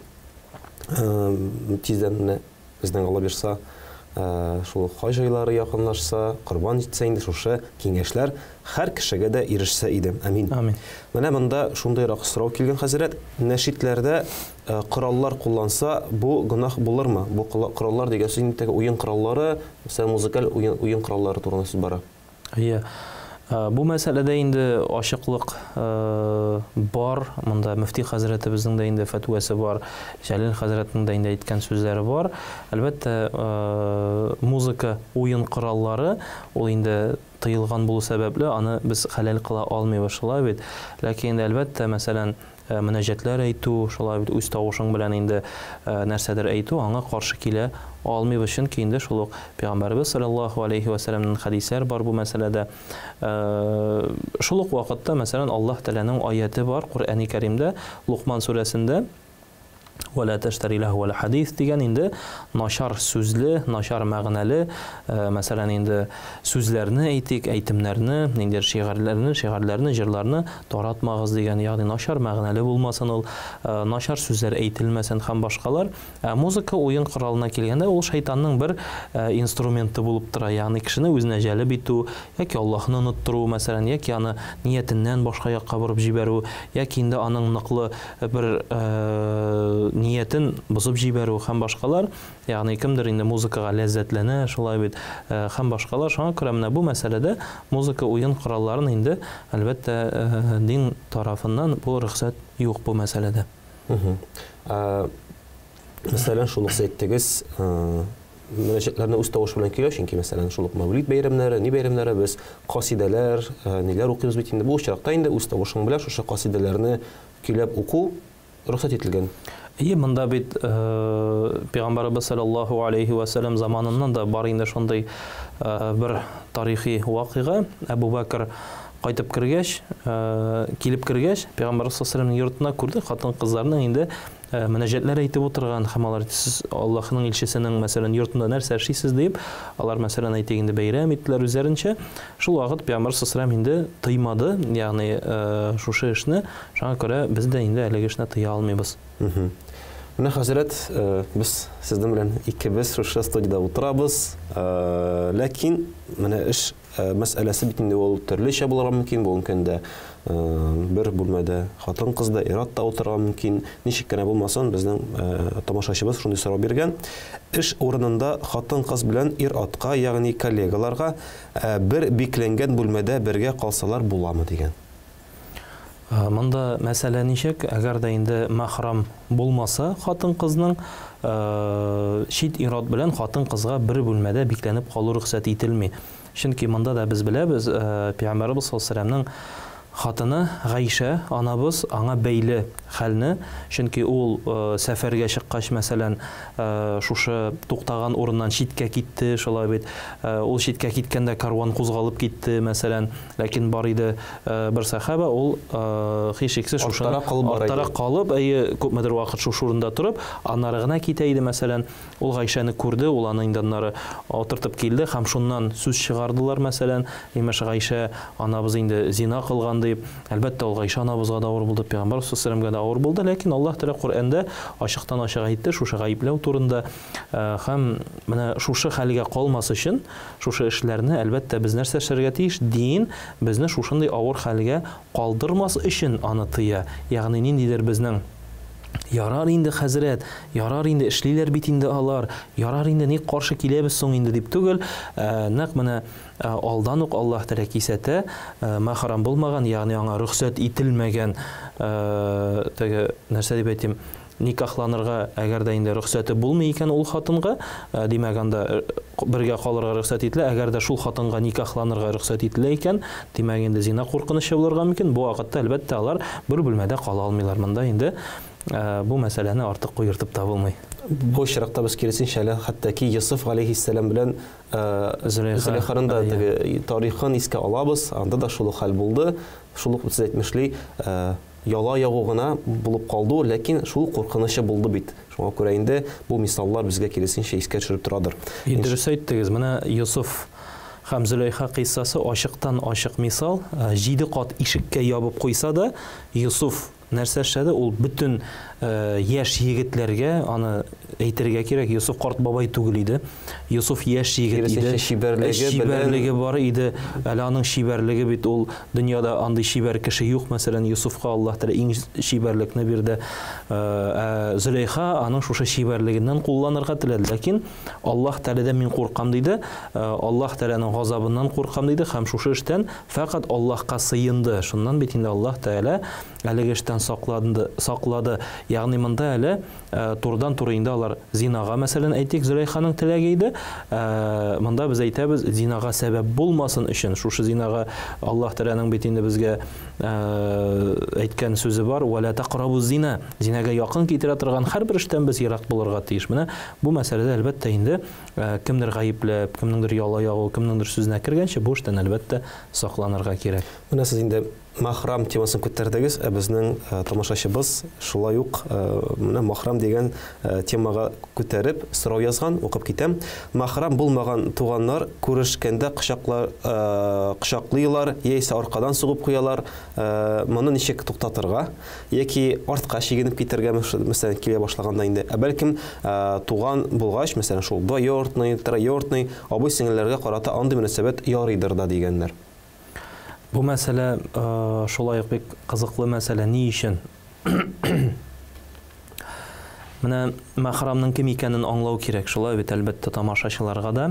тиздән менә безнең Алла бирса, шул хаҗ айлары якынлашса, корбан җитсә инде шушы киңәшләр һәр кешегә дә ирешсә иде. Амин. Амин. Менә монда шундыйрак сорау килгән, хәзрәт. Нәшидләрдә кораллар кулланса, бу гөнаһ булырмы? Бу кораллар дигән сүз инде теге уен кораллары, мәсәлән, музыкаль уен, уен кораллары турында сүз бара. Әйе. Бу мәсьәләдә инде ачыклык бар. Монда мөфти хәзрәтебезнең дә инде фәтвәсе бар, Җәлил хәзрәтнең дә инде әйткән сүзләре бар. Әлбәттә, музыка уен кораллары ул инде тыелган булу сәбәпле, аны без хәләл кыла алмыйбыз, шулай бит. Ләкин инде, әлбәттә, мәсәлән, мөнәҗәтләр әйтү, шулай бит, үз тавышың белән инде нәрсәдер әйтү, аңа каршы килә алмыйбыз, чөнки инде шул ук Пәйгамбәребез салләллаһу алейһи вә сәлләмнән хәдисләр бар бу мәсьәләдә. Шул ук вакытта, мәсәлән, Аллаһ Тәгаләнең аяте бар Коръәни Кәримдә, Лукман сүрәсендә, Вә лә тәштәри ләһвәл хәдис дигән инде начар сүзле, начар мәгънәле, мәсәлән, инде сүзләрне әйтик, әйтемнәрне, ниндидер шигырьләрне, шигырьләрне, җырларны таратмагыз дигән, ягъни начар мәгънәле булмасын ул, начар сүзләр әйтелмәсен һәм башкалар. Ә музыка уен коралына килгәндә, ул шайтанның бер инструменты булып тора, ягъни кешене үзенә җәлеп итү, яки Аллаһны оныттыру, мәсәлән, яки аны ниятеннән башка якка борып җибәрү, яки инде аның ныклы бер ниятен бозып җибәрү һәм башкалар. Ягъни кемдер инде музыкага ләззәтләнә, шулай бит, һәм башкалар. Шуңа күрә менә бу мәсьәләдә музыка уен коралларын инде, әлбәттә, дин тарафыннан бу рөхсәт юк бу мәсьәләдә. Мәсәлән, шул ук сез әйттегез, мөнәҗәтләрне үз тавышы белән көйләү, чөнки, мәсәлән, шул ук Мәүлид бәйрәмнәре, ни бәйрәмнәре, без касидәләр, ниләр укыйбыз бит инде. Бу очракта инде үз тавышың белән шушы касидәләрне көйләп уку рөхсәт ителгән. Әйе, монда бит Пәйгамбәребез салләллаһу алейһи вә сәлләм заманыннан да бар инде шундый бер тарихи вакыйга. Әбу Бәкер кайтып кергәч, килеп кергәч, Пәйгамбәребез салләллаһу алейһи вә сәлләмнең йортына күрде, хатын-кызларның инде мөнәҗәтләр әйтеп утырган һәм алар сез Аллаһның илчесенең, мәсәлән, йортында нәрсә эшлисез дип, алар, мәсәлән, әйтик инде, бәйрәм иттеләр үзләренчә. Шул вакыт Пәйгамбәр саллаллаһу алейһи инде тыймады, ягъни шушы эшне. Шуңа күрә без дә инде әлеге эшне тыя алмыйбыз. Менә, хәзрәт, без сезнең белән икебез шушы студиядә утырабыз. Ләкин менә эш мәсьәләсе бит инде ул төрлечә булырга мөмкин. Бүгенге көндә бер бүлмәдә хатын-кыз да, ир-ат та утырырга мөмкин. Ничек кенә булмасын, безнең тамашачыбыз шундый сорау биргән. Эш урынында хатын-кыз белән ир-атка, ягъни коллегаларга бер бикләнгән бүлмәдә бергә калсалар буламы дигән. Монда мәсьәлә ничек? Әгәр дә инде мәхрам булмаса хатын-кызның, чит ир-ат белән хатын-кызга бер бүлмәдә бикләнеп калу рөхсәт ителми. Чөнки монда да без беләбез, Пәйгамбәребез саллаллаһу алейһи ва сәлләмнең хатыны Гайшә анабыз аңа бәйле хәлне, чөнки ул сәфәргә чыккач, мәсәлән, шушы туктаган урыннан читкә китте, шулай бит. Ул читкә киткәндә карван кузгалып китте, мәсәлән. Ләкин бар иде бер сәхаба, ул һичшиксез шушы арттарак калып, әйе, күпмедер вакыт шушы урында торып, аннары гына китә иде, мәсәлән. Ул Гайшәне күрде, ул аны инде аннары утыртып килде һәм шуннан сүз чыгардылар, мәсәлән, имеш, Гайшә анабыз инде зина кылган дип. Әлбәттә, ул Гайшә анабызга да авыр булды, пәйгамбәр саллаллаһу алейһи ва сәлләмгә дә авыр булды, ләкин Аллаһ Тәгалә Коръәндә ачыктан-ачык әйтте шушы гаепләү турында. Һәм менә шушы хәлгә калмас өчен, шушы эшләрне, әлбәттә, без нәрсә эшләргә тиеш? Дин безне шушындый авыр хәлгә калдырмас өчен аны тыя. Ягъни ниндидер безнең Ярар инде, хәзрәт, ярар инде, эшлиләр бит инде алар, ярар инде, ник каршы киләбез соң инде дип түгел, нәкъ менә алдан ук Аллаһ Тәгалә кисәтә, мәхрәм булмаган, ягъни аңа рөхсәт ителмәгән, теге, нәрсә дип әйтим, никахланырга, әгәр дә инде рөхсәте булмый икән ул хатынга, димәк, анда бергә калырга рөхсәт ителә, әгәр дә шул хатынга никахланырга рөхсәт ителә икән, Димәк, инде зина куркынычы булырга мөмкин. Бу вакытта, әлбәттә, алар бер бүлмәдә кала алмыйлар. Монда инде бу мәсьәләне артык куертып та булмый. Бу очракта без киресенчә әле хәтта ки Йосыф галәйһиссәлам белән Зөләйханың да теге тарихын искә алабыз. Анда да шул ук хәл булды. Шул ук сез әйтмешли, Яла ягу гына булып калды ул, ләкин шул куркынычы булды бит. Шуңа күрә инде бу мисаллар безгә киресенчә искә төшереп торадыр. И дөрес әйттегез. Менә Йосыф һәм Зөләйха кыйссасы ачыктан-ачык мисал. Җиде кат ишеккә ябып куйса да, Йосыф нәрсә эшләде? Ул бөтен яшь егетләргә, аны әйтергә кирәк, Йосыф карт бабай түгел иде. Йосыф яшь егет иде. Киресенчә, чибәрлеге белән. Чибәрлеге бар иде. Әле аның чибәрлеге бит ул дөньяда андый чибәр кеше юк. Мәсәлән, Йосыфка Аллаһ Тәгалә иң чибәрлекне бирде. Ә Зөләйха аның шушы чибәрлегеннән кулланырга теләде. Ләкин Аллаһ Тәгаләдән мин куркам диде. Аллаһ Тәгаләнең газабыннан куркам диде һәм шушы эштән фәкать Аллаһка сыенды. Шуннан бит инде Аллаһ Тәгалә әлеге эштән сакланды, саклады. Ягъни монда әле Турыдан-туры инде алар зинага, мәсәлән, әйтик, Зөләйханың теләге иде. Монда без әйтәбез, зинага сәбәп булмасын өчен, шушы зинага Аллаһ Тәгаләнең бит инде безгә әйткән сүзе бар, "Ва ла тақрабу зина", зинага якын китерә торган һәрбер эштән без ерак булырга тиеш. Менә бу мәсьәләдә, әлбәттә, инде кемдер гаепләп, кемнеңдер яла ягу, кемнеңдер сүзенә кергәнче, бу эштән, әлбәттә, сакланырга кирәк. Менә сез инде Махрам темасын күтәрдегез, ә безнең тамашачыбыз шулай ук менә махрам дигән темага күтәреп сорау язган, укып китәм. Махрам булмаган туганнар күрешкәндә кочаклар, кочаклыйлар яисә аркадан сугып куялар. Моны ничек туктатырга яки артка чигенеп китәргә, мәсәлән, килә башлаганда инде. Ә бәлкем туган булгач, мәсәлән, шул двоюродный, троюродный абый-сеңелләргә карата андый мөнәсәбәт ярыйдыр да дигәннәр. Бу мәсьәлә шулай ук бик кызыклы мәсьәлә. Ни өчен? Менә мәхрамның кем икәнен аңлау кирәк. Шулай бит, әлбәттә, тамашачыларга да.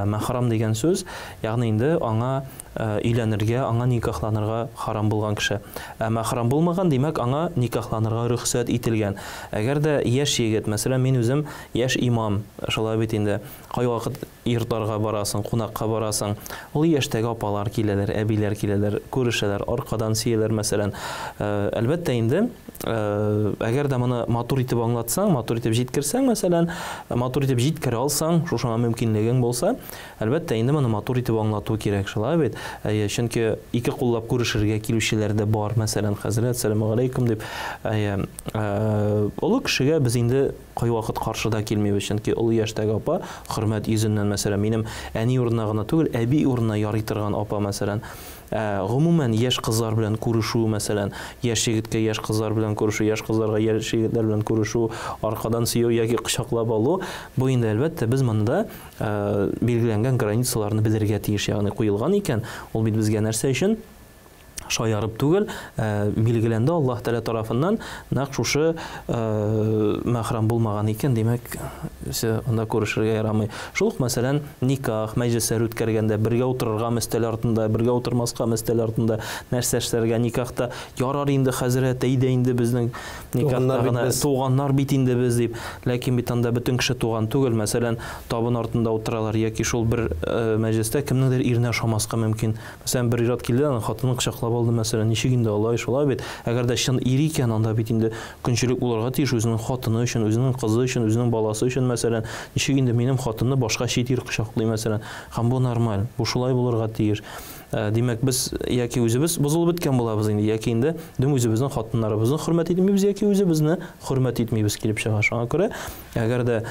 Мәхрам дигән сүз, ягъни инде аңа өйләнергә, аңа никахланырга харам булган кеше. Ә мәхрам булмаган, димәк, аңа никахланырга рөхсәт ителгән. Әгәр дә яшь егет, мәсәлән, мин үзем яшь имам, шулай бит инде, кайвакыт Йортларга барасың, кунакка барасың. Олы яшьтәге апалар киләләр, әбиләр киләләр, күрешәләр, аркадан сөяләр, мәсәлән. Әлбәттә инде, әгәр дә моны матур итеп аңлатсаң, матур итеп җиткерсәң, мәсәлән, матур итеп җиткерә алсаң, шушыңа мөмкинлегең булса, әлбәттә инде моны матур итеп аңлату кирәк, шулай бит? Әйе, чөнки ике куллап күрешергә килүчеләр дә бар, мәсәлән, хәзрәт, сәламегаләйкүм дип. Әйе, олы кешегә без инде Кайвакыт каршы да килмибез, чөнки олы яшьтәге апа, хөрмәт йөзеннән, мәсәлән, минем әни урынына гына түгел, әби урынына ярый торган апа, мәсәлән. Гомумән, яшь кызлар белән күрешү, мәсәлән, яшь егеткә яшь кызлар белән күрешү, яшь кызларга яшь егетләр белән күрешү, аркадан сөю яки кочаклап алу, бу инде, әлбәттә, без монда билгеләнгән границаларны белергә тиеш, ягъни куелган икән, ул бит безгә нәрсә өчен? Шаярып түгел, билгеләнде Аллаһ Тәгалә тарафыннан, нәкъ шушы мәхрәм булмаган икән, димәк, все, анда күрешергә ярамый. Шул ук, мәсәлән, никах, мәҗлесләр үткәргәндә, бергә утырырга өстәл артында, бергә утырмаска өстәл артында, нәрсә эшләргә, никахта ярар инде, хәзрәт, әйдә инде безнең никахта гына, туганнар бит инде без дип. Ләкин бит анда бөтен кеше туган түгел, мәсәлән, табын артында утыралар яки шул бер мәҗлестә кемнеңдер иренә ошамаска мөмкин. Мәсәлән, бер ир-ат килде, аның хатынын кочаклап алды, мәсәлән, ничек инде алай, шулай бит. Әгәр дә чын ир икән, анда бит инде көнчелек булырга тиеш үзенең хатыны өчен, үзенең кызы өчен, үзенең баласы өчен, мәсәлән. Ничек инде минем хатынны башка чит ир кочаклый, мәсәлән. Һәм бу нормаль, бу шулай булырга тиеш. Димәк, без яки үзебез бозылып беткән булабыз инде, яки инде дөм үзебезнең хатыннарыбызны хөрмәт итмибез, яки үзебезне хөрмәт итмибез килеп чыга. Шуңа күрә Әгәр дә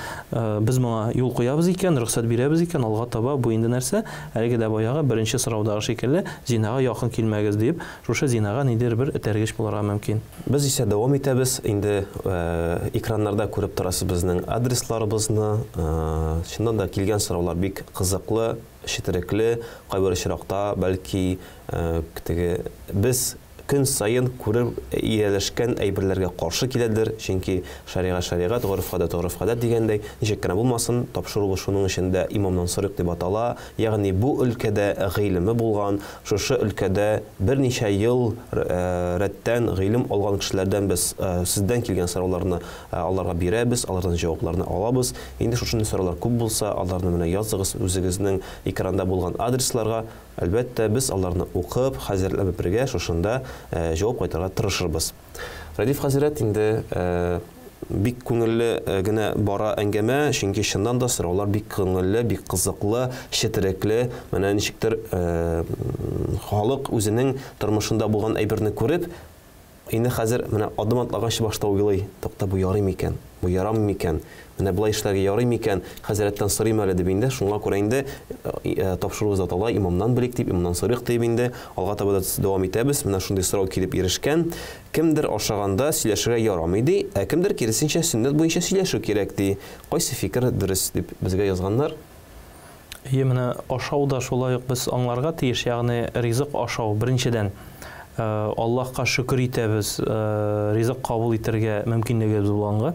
без моңа юл куябыз икән, рөхсәт бирәбез икән, алга таба бу инде нәрсә? Әлеге дә баягы беренче сораудагы шикелле, зинага якын килмәгез дип, шушы зинага ниндидер бер этәргеч булырга мөмкин. Без исә дәвам итәбез. Инде экраннарда күреп торасыз безнең адресларыбызны. Чыннан да килгән сораулар бик кызыклы, четерекле, кайбер очракта, бәлки, теге без көн саен күреп ияләшкән әйберләргә каршы киләдер, чөнки шәригать шәригать, гореф-гадәт гореф-гадәт дигәндәй, ничек кенә булмасын, тапшыруыбыз шуның өчен дә Имамнан сорыйк дип атала, ягъни бу өлкәдә гыйлеме булган, шушы өлкәдә берничә ел рәттән гыйлем алган кешеләрдән без сездән килгән сорауларны аларга бирәбез, алардан җавапларны алабыз. Инде шушындый сораулар күп булса, аларны менә языгыз үзегезнең экранда булган адресларга. Әлбәттә, без аларны укып, хәзерләнеп бергә шушында җавап кайтарырга тырышырбыз. Рәдиф хәзрәт, инде бик күңелле генә бара әңгәмә, чөнки чыннан да сораулар бик күңелле, бик кызыклы, четерекле. Менә ничектер халык үзенең тормышында булган әйберне күреп, инде хәзер менә адым атлаганчы башта уйлый, тукта, бу ярый микән, бу ярамый микән, менә болай эшләргә ярый микән, хәзрәттән сорыйм әле дип инде, шуңа күрә инде тапшыруыбыз атала, имамнан белик дип, имамнан сорыйк дип инде, алга таба да дәвам итәбез, менә шундый сорау килеп ирешкән, кемдер ашаганда сөйләшергә ярамый ди, ә кемдер киресенчә сөннәт буенча сөйләшү кирәк ди, кайсы фикер дөрес дип безгә язганнар. Әйе, менә ашау да шулай ук без аңларга тиеш, ягъни ризык ашау, беренчедән, Аллаһка шөкер итәбез, ризык кабул итәргә мөмкинлегебез булганга.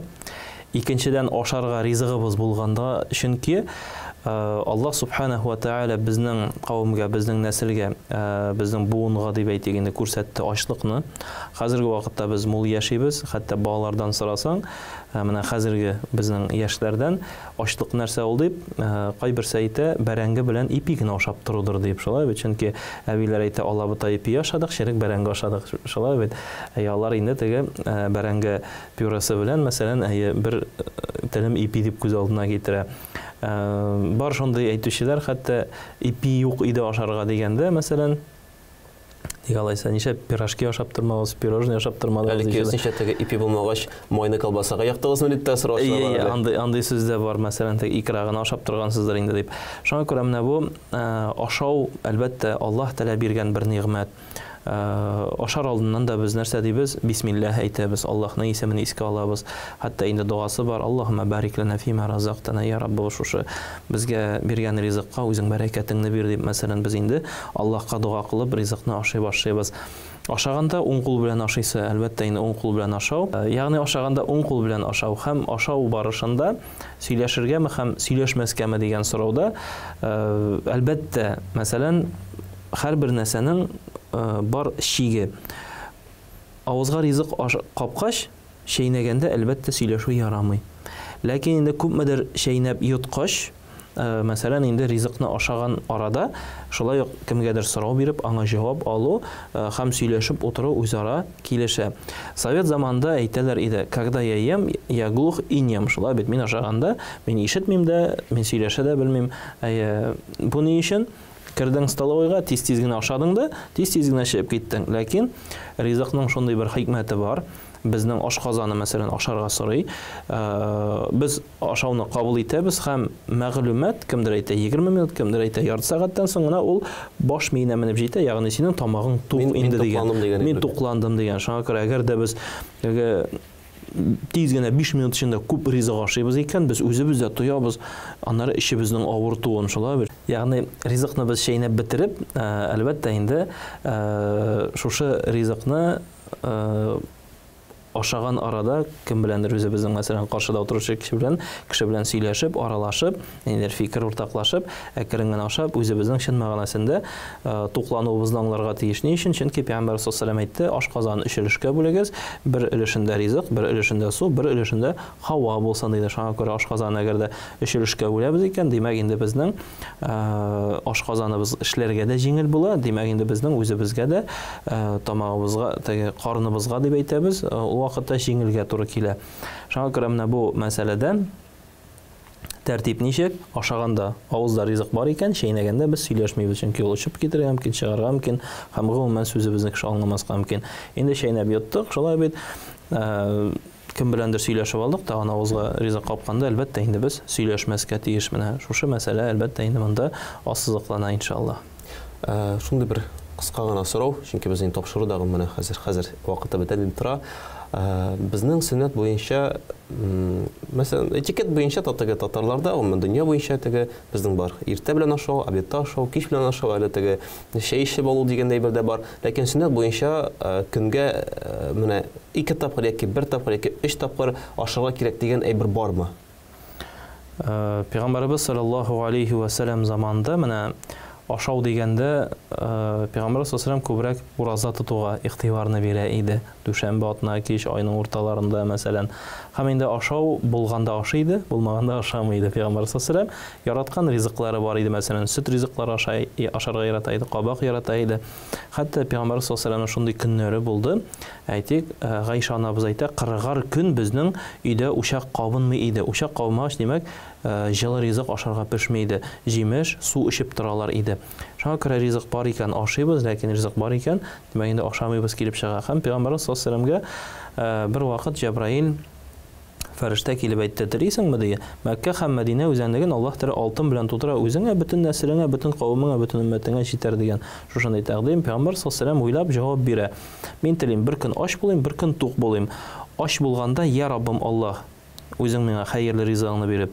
Икенчедән, ашарга ризыгыбыз булганда, чөнки Аллаһ субханаһу ва тааля безнең кавемгә, безнең нәселгә, безнең буынга дип әйтик инде, күрсәтте ачлыкны. Хәзерге вакытта без мул яшибез, хәтта балалардан сорасаң, менә хәзерге безнең яшьләрдән, Ачлык нәрсә ул дип, кайберсе әйтә, бәрәңге белән ипи генә ашап торудыр дип, шулай бит? Чөнки әбиләр әйтә, алабута ипи ашадык, черек бәрәңге ашадык, шулай бит? Әйе, алар инде теге бәрәңге пюресы белән, мәсәлән, әйе, бер телем ипи дип күз алдына китерә. Бар шундый әйтүчеләр, хәтта ипи юк иде ашарга дигәндә, мәсәлән, Ник алайса, нишләп пирожки ашап тормагыз, пирожный ашап тормадыгыз? Әле киресенчә, теге ипи булмагач, майны колбасага яктыгызмы дип тә сораучылар бар. Әйе, андый, андый сүз дә бар, мәсәлән, теге икра гына ашап торгансыздыр инде дип. Шуңа күрә менә бу ашау, әлбәттә, Аллаһ Тәгалә биргән бер нигъмәт. Ашар алдыннан да без нәрсә дибез? Бисмилләһ әйтәбез, Аллаһның исемен искә алабыз. Хәтта инде догасы бар, Аллаһуммә барик ләнә фимә разактана, я Раббыбыз, шушы безгә биргән ризыкка үзең бәрәкәтеңне бир дип, мәсәлән, без инде Аллаһка дога кылып ризыкны ашый башлыйбыз. Ашаганда уң кул белән ашыйсы, әлбәттә инде уң кул белән ашау. Ягъни ашаганда уң кул белән ашау һәм ашау барышында сөйләшергәме һәм сөйләшмәскәме дигән сорауда, әлбәттә, мәсәлән, һәрбер нәрсәнең бар чиге. Авызга ризык капкач, чәйнәгәндә, әлбәттә, сөйләшү ярамый. Ләкин инде күпмедер чәйнәп йоткач, мәсәлән, инде ризыкны ашаган арада шулай ук кемгәдер сорау биреп, аңа җавап алу һәм сөйләшеп утыру үзара килешә. Совет заманында әйтәләр иде, когда я ем, я глух и нем. Шулай бит, мин ашаганда, мин ишетмим дә, мин сөйләшә дә белмим. Әйе, бу ни өчен? Кердең столовойга, тиз-тиз генә ашадың да, тиз-тиз генә чыгып киттең. Ләкин ризыкның шундый бер хикмәте бар. Безнең ашказаны, мәсәлән, ашарга сорый. Без ашауны кабул итәбез һәм мәгълүмат, кемдер әйтә 20 минут, кемдер әйтә ярты сәгатьтән соң гына ул баш миенә менеп җитә, ягъни синең тамагың тук инде дигән. Мин тукландым дигән. Шуңа күрә әгәр дә без тиз генә 5 минут эчендә күп ризык ашыйбыз икән, без үзебез дә тоябыз, аннары эчебезнең авыртуын, шулай бит. Ягъни ризыкны без чәйнәп бетереп, әлбәттә инде, шушы ризыкны ашаган арада кем беләндер үзебезнең, мәсәлән, каршыда утыручы кеше белән, кеше белән сөйләшеп, аралашып, ниндидер фикер уртаклашып, әкрен генә ашап, үзебезнең чын мәгънәсендә туклануыбызны аңларга тиеш. Ни өчен? Чөнки Пәйгамбәр саллаллаһу алейһи әйтте, ашказанын өч өлешкә бүлегез, бер өлешендә ризык, бер өлешендә су, бер өлешендә һава булсын диде. Шуңа күрә ашказанын әгәр дә өч өлешкә бүләбез икән, димәк инде безнең ашказаныбыз эшләргә дә җиңел була, димәк инде безнең үзебезгә дә тамагыбызга, теге карыныбызга дип әйтәбез, ул вакытта җиңелгә туры килә. Шуңа күрә менә бу мәсьәләдә тәртип ничек? Ашаганда авызда ризык бар икән, чәйнәгәндә без сөйләшмибез, чөнки ул очып китергә мөмкин, чыгарга мөмкин һәм гомумән сүзебезне кеше аңламаска мөмкин. Инде чәйнәп йоттык, шулай бит, кем беләндер сөйләшеп алдык, тагын авызга ризык капканда, әлбәттә инде без сөйләшмәскә тиеш. Менә шушы мәсьәлә, әлбәттә инде монда ассызыклана, иншалла. Шундый бер кыска гына сорау, чөнки безнең тапшыру дагы менә хәзер вакыты бетә дип тора. Безнең сөннәт буенча, мәсәлән, этикет буенча теге татарларда, гомумән дөнья буенча теге безнең бар. Иртә белән ашау, обедта ашау, кич белән ашау, әле теге чәй эчеп алу дигән әйбер дә бар. Ләкин сөннәт буенча көнгә менә 2 тапкыр яки 1 тапкыр яки 3 тапкыр ашарга кирәк дигән әйбер бармы? Пәйгамбәребез саллаллаһу алейхи ва саллям заманында менә ашау дигәндә Пәйгамбәр саллаллаһу алейхи ва саллям күбрәк ураза тотуга игътибарны бирә иде. Дүшәмбе, атна, кич, айның урталарында, мәсәлән. Һәм инде ашау булганда ашый иде, булмаганда ашамый иде Пәйгамбәр саллаллаһу алейхи ва саллям. Яраткан ризыклары бар иде, мәсәлән, сөт ризыклары ашай, ашарга ярата иде, кабак ярата иде. Хәтта Пәйгамбәр саллаллаһу алейхи ва саллямның шундый көннәре булды. Әйтик, Гайша анабыз әйтә, 40 көн безнең өйдә учак кабынмый иде. Учак кабынмагач, димәк, җылы ризык ашарга пешми иде. Җимеш, су эчеп торалар иде. Шуңа күрә ризык бар икән, ашыйбыз, ләкин ризык бар икән, димәк инде ашамыйбыз килеп чыга. Һәм Пәйгамбәрбез саллаллаһу алейһи ва сәлләмгә бер вакыт Җәбраил фәрештә килеп әйтте, телисеңме, ди, Мәккә һәм Мәдинә үзәнлеген Аллаһ Тәгалә алтын белән тутыра, үзеңә, бөтен нәселеңә, бөтен кавемеңә, бөтен өммәтеңә җитәр дигән. Шушындый тәкъдим. Пәйгамбәр саллаллаһу алейһи ва сәлләм уйлап җавап бирә. Мин телим, бер көн ач булыйм, бер көн тук булыйм. Ач булганда, я Раббым Аллаһ, үзең миңа хәерле ризыгыңны биреп,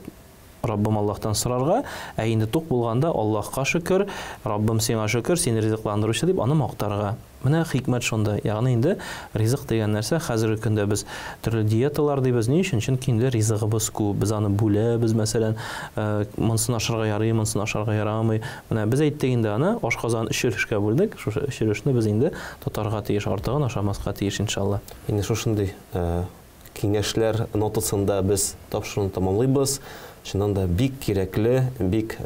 Раббым Аллаһтан сорарга, ә инде тук булганда Аллаһка шөкер, Раббым сиңа шөкер, сине ризыкландыручы дип аны мактарга. Менә хикмәт шунда. Ягъни инде ризык дигән нәрсә хәзерге көндә без төрле диеталар дибез. Ни өчен? Чөнки инде ризыгыбыз күп. Без аны бүләбез, мәсәлән, монысын ашарга ярый, монысын ашарга ярамый. Менә без әйттек инде аны, ашказанын өч өлешкә бүлдек. Шушы өч өлешне без инде тотарга тиеш, артыгын ашамаска тиеш, иншалла. Инде шушындый киңәшләр нотасында без тапшыруны тамамлыйбыз. Чыннан да бик кирәкле, бик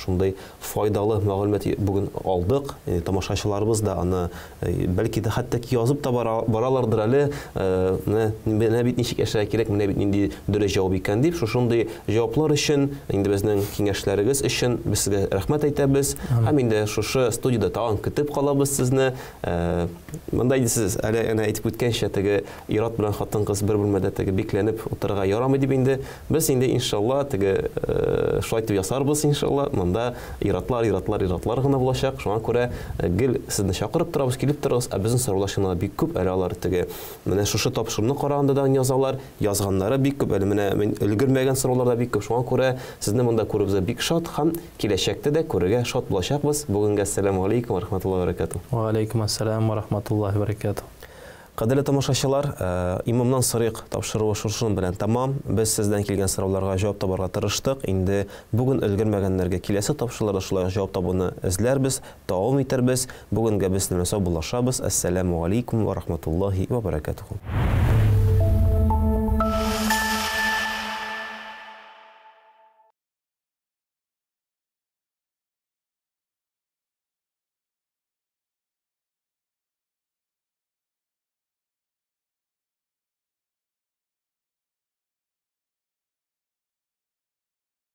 шундый файдалы мәгълүмат бүген алдык. Тамашачыларыбыз да аны бәлки дә хәтта ки язып та баралардыр әле. Менә бит ничек яшәргә кирәк, менә бит нинди дөрес җавап икән дип, шушындый җаваплар өчен, инде безнең киңәшләрегез өчен без сезгә рәхмәт әйтәбез. Һәм инде шушы студияда тагын көтеп калабыз сезне. Монда инде сез әле әнә әйтеп үткәнчә, теге ир-ат белән хатын-кыз бер бүлмәдә теге бикләнеп утырырга ярамый дип инде. Без инде иншалла теге шулай итеп ясарбыз иншалла. Монда ир-атлар, ир-атлар, ир-атлар гына булачак. Шуңа күрә гел сезне чакырып торабыз, килеп торыгыз. Ә безнең сораулар чынлап бик күп. Әле алар теге менә шушы тапшыруны караганда да язалар. Язганнары бик күп. Әле менә мин өлгермәгән сораулар да бик күп. Шуңа күрә сезне монда күрүебезгә бик шат һәм киләчәктә дә күрергә шат булачакбыз. Бүгенгә ассаламу алейкум ва рахматуллаһи ва баракатуһ. Ва алейкум ассалам ва рахматуллаһи ва баракатуһ. Кадерле тамашачылар, имамнан сорыйк тапшыруы шушының белән тамам. Без сездән килгән сорауларга җавап табарга тырыштык. Инде бүген өлгермәгәннәргә киләсе тапшыруларда шулай ук җавап табуны эзләрбез, дәвам итәрбез. Бүгенгә без сезнең белән саубуллашабыз. Ассаламу алейкум ва рахматуллаһи ва баракатуһ.